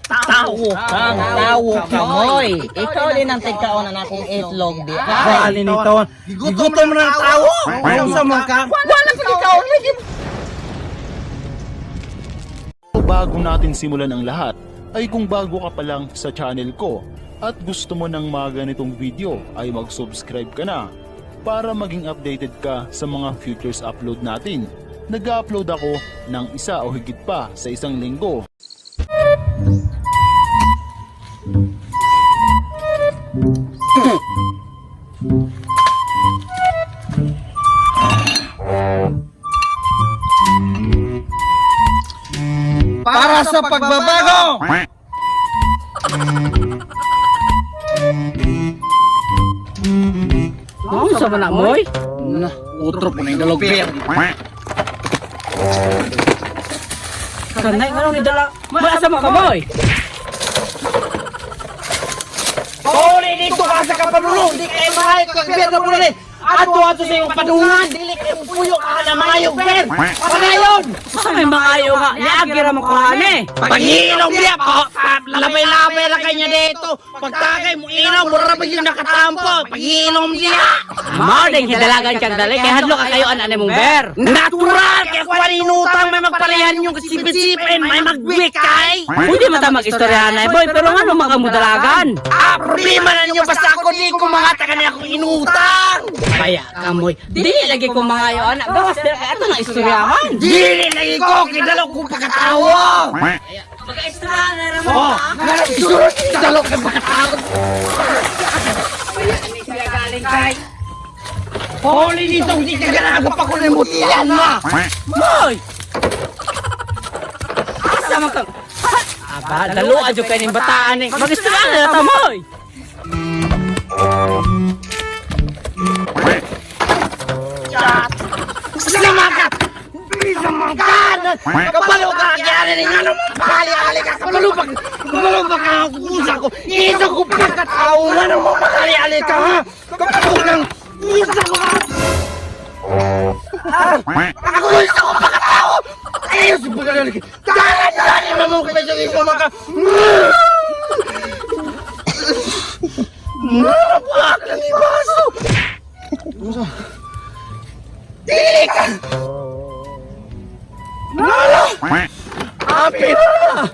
Tawo kang tawo kamoy. Ikaw din ang tigkaon na akong itlog di. Ay. Bali nito. Gigutom na ang tao. Unsa man ka? Wala pa ikaw lagi. Bago natin simulan ang lahat, ay kung bago ka pa lang sa channel ko at gusto mo ng mga ganitong video ay mag-subscribe ka na para maging updated ka sa mga futures upload natin. Nag-upload ako ng isa o higit pa sa isang linggo. Para sa pagbabago. Unsa man na moy? Na, utro po na yung dalog beer. Kanay nga ni dala. Maasa man ka moy? Pauli dito ka sa kapadulong. Di kayo mahal kag beer na pula ni. Ato ato sa iyong padungan. Dili kayo puyo ka na maayong beer. Pagayon. Sa may maayo nga niagi ra mo kuhane. Pag-inom niya, labay-labay lang kanya dito. Pagtagay mo inom, mura ba yung nakatampo? Pag-inom niya! Mao ding hidalagan kang dali kay hadlo ka kayo an mong ber. Natural! Kaya kung inutang, may magparihan yung kasipin-sipin, may magwikay! Pwede man ta mag-istoryahan na boy, pero ngano makamudalagan? Ah, problema na ninyo, basta ako di ko mga taga niya akong inutang! Baya ka moy. Dili lagi ko mangayo ana. Gawas dira kay ato na istoryahan. Dili lagi ko, kidalo ko pagkatawa! Mag-istoryahan na ra mo. Oh, surot, kidalo ko pagkatawa! Galing kay. Holy nito, hindi ka ganago pa ko na mutilan na! Moy. Asa man ka? Aba, dalo adyo kay ning bataan eh. Mag-istoryahan na ta moy. Sama ka! Sama ka! Kabalo ka! Kaya ni nga naman pakali-ali ka! Kabalo ba? Kabalo ba ka? Kusa ko! Isa ko pagkatao nga naman pakali-ali ka ha! Kabalo kang kusa ko ha! Ako isa ko pagkatao! Ayos yung pagkatao! Tahan na lang mo kayo sa isa mga Marapak ng ibaso! Dili ka! Nala! Apit na!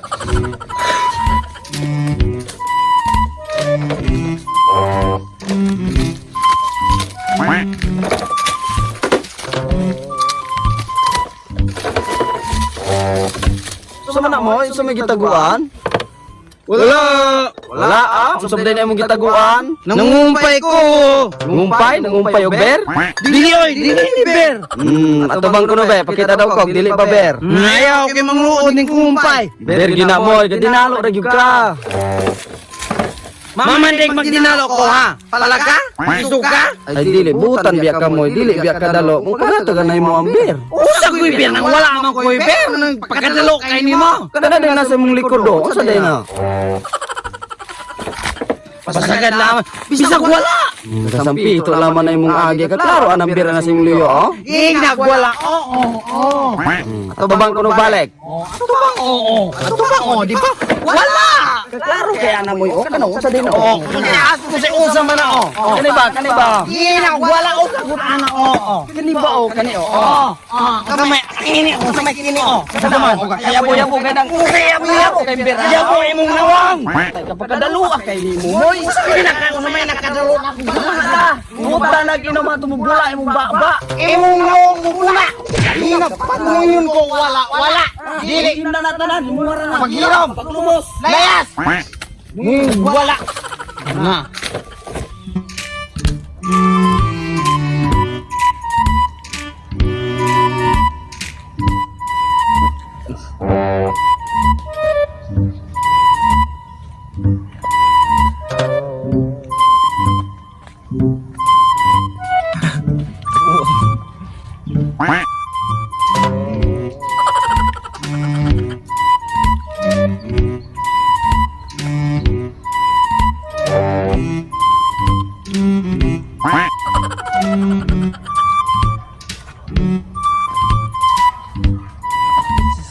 Sa man mo, sa may gitaguan? Wala. Wala ah. Unsa ba na imong gitaguan? Nangumpay ko! Ngumpay, nangumpay og ber? Dili oy, dili ni ber. Atubang kuno be, pakita daw kog dili pa ber. Ayaw kay mangluod ning kumpay. Ber gina mo, dinalo ra gyud ka. Mamandig magdinalo ko ha. Palaka? Isuka? Ay dili butan biya ka mo, dili biya ka dalo. Mo para to ganay mo ang ber. Usa ko'y ber nang wala man ko'y ber nang pagkadalo kay nimo. Kada na nasa imong likod do, unsa day na? Pasagad lamang. Bisag wala. Kasampi ito laman na imong agi ka klaro anang ber na sa imong liyo oh. Inag wala. Oo, oo. Atubang kuno balik. Ato bang oo? Ato bang oo, di ba? Wala. Klaro kay ana mo oh, kana unsa day na Oo, oh. kaya aso ko sa usa man na oh. Kani ba, kani ba? Inag wala usa gud ana oo. Kani ba oh, kani oh. Oo. Kamay kini oh, sa may kini oh. Kasaman. Yabo-yabo kay nang Yabo kay ber. Yabo imong nawang. Kapag kadalo kay nimo moy. Sige na ka may nakadalo na ako. Muta na ginuman tumubula imong baba. Imong nawang mubula. Ina patungon ko wala wala. Dili na na tanan, mura na. Paghirom. Paglumos. Layas. Wala. Na.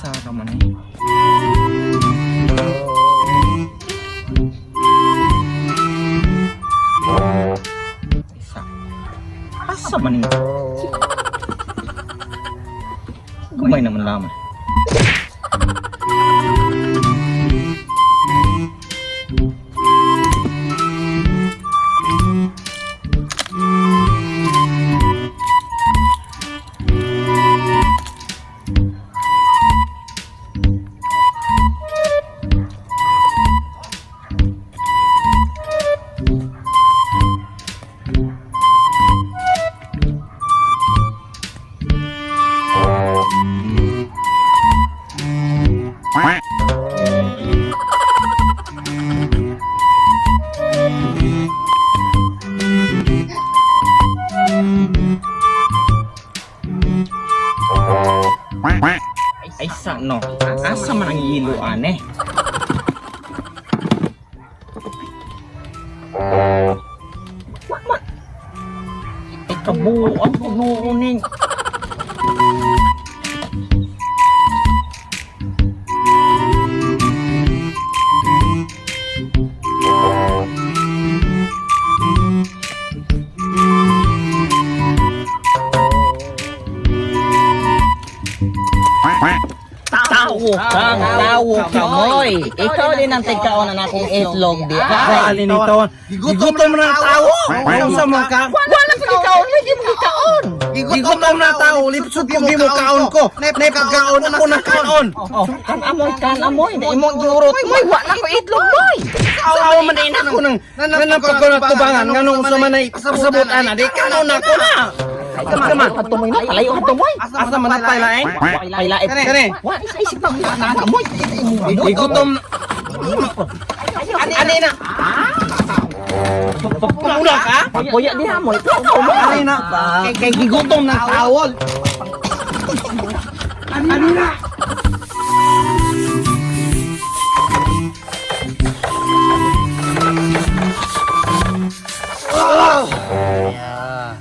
Sara man eh. Gumay naman lamang. Ay sa no. Asa man ang yelo ane? Wa man. Ay kabuang puno ning. Tawo kang tawo ka moy. Ikaw din ang tigkaon na akong itlog di. Ay, Bali nito. Gigutom na tao. Unsa man ka? wala pa gikaon, lagi mo gikaon. Gigutom na tao. Lipsod ko gimo kaon ko. Nay pagkaon ako na kaon. Oh, kan amoy, di mo giurot moy, wa na ko itlog moy. Awa man din ako nang nanang pagkatubangan nganong unsa man ay pasabutan na di kaon na ko na. Ay, kaman, kadto moy na, palayo kadto moy. Asa man na laing? Palayo. Kani. Wa isa isip na wa na amoy. Gigutom. Ani na. Pagpuna ka? Pagpuya diha moy. Ani na. Kay kay gigutom ng tao. Ani na.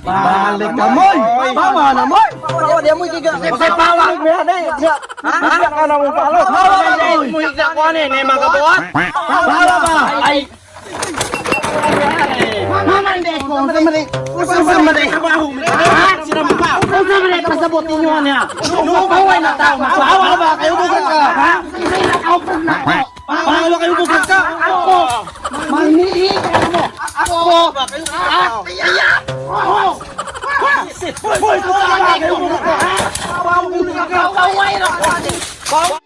Balik ka moy. Pawa na moy. Pawa dia moy giga. Say pawa. Ha? Ka na mo palo. Pawa na mo higa ko ani ni mga kabuhat. Pawa ba? Ay. Mama hindi ko. Unsa man unsa man Ha? Sino mo pa? Unsa man pasabot ninyo ani ha? Baway na tao. Pawa ba kayo bugat ka? Ha? Pawa kayo bugat ka? Ako. Manili ka mo. Ako. Hoy, puta ka kayo bugat ka? Ha? Pawa ka.